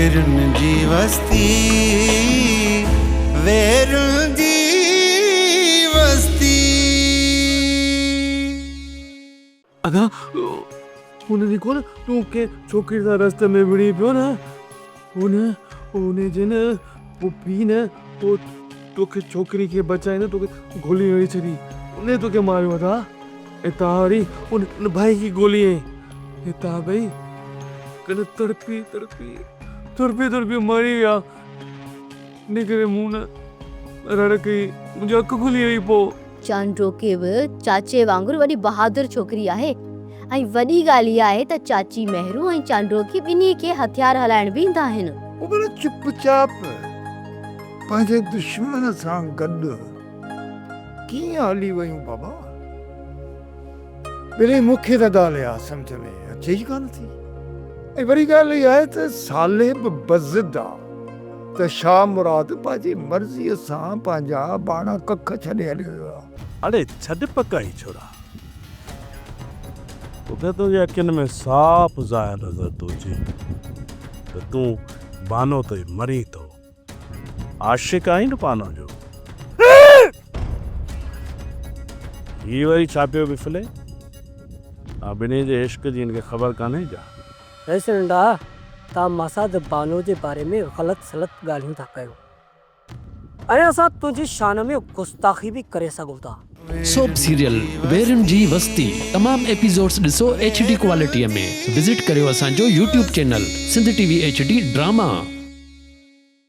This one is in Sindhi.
ويرن جي وستي ويرن جي وستي. ادا هن جي ڪونه تون ڪنهن ڇوڪري سان رستي ۾ وڙهي پيو نه هن هن جي نه پوء پي نه پوء توکي ڇوڪري کي بچائي نه توکي گولي هڻي ڇڏي انهي توکي ماريو ادا اتان وري ان ان ڀائي کي گولي هنئي اتان ٻئي ڪن تڙپي تڙپي تڙپي تڙپي مري ويا انهي ڪري مون نه رڙ ڪئي منهنجي اک کلي وئي پوء. چانڊوڪي به چاچي وانگر وڏي بهادر ڇوڪري آهي ۽ وڏي ڳالهه اها آهي ته چاچي مهرو ۽ چانڊوڪي ٻنهي کي هٿيار هلائڻ به ايندا آهن. عمر چپ چاپ پنهنجي دشمن سان گڏ ڪيئن هلي ويون بابا؟ ٻلي مون کي ته ڳالهه اها سمجهه ۾ اچي ئي ڪانه ٿي ۽ وري ڳالهه اها آهي ته صالح به بضد آ ته شاهه مراد پنهنجي مرضيء سان پنهنجا اباڻا ڪک ڇڏي هليو ويو آ. اڙي ڇڏ پڪائي ڇورا. توکي تنهنجي اکين ۾ صاف ظاهر نظر ٿو اچي ته تون بانو تي مرين ٿو. عاشق آهين نه بانو جو. هي وري ڇا پيو وڦلي؟ ها ٻنهي جي عشق جي هن کي خبر ڪانهي ڇا؟ رئيس ننڍا، توهان ماسات بانو جي باري ۾ غلط سلط ڳالهيون ٿا ڪيو ۽ اسان تنهنجي شان ۾ گستاخي به ڪري سگهون ٿا. سوپ سيريل ويرين جي وستي تمام ايپيسوڊس ڏسو ايڇ ڊي ڪوالٽي ۾ وزٽ ڪريو اسان جو YouTube channel Sindh T V H D drama.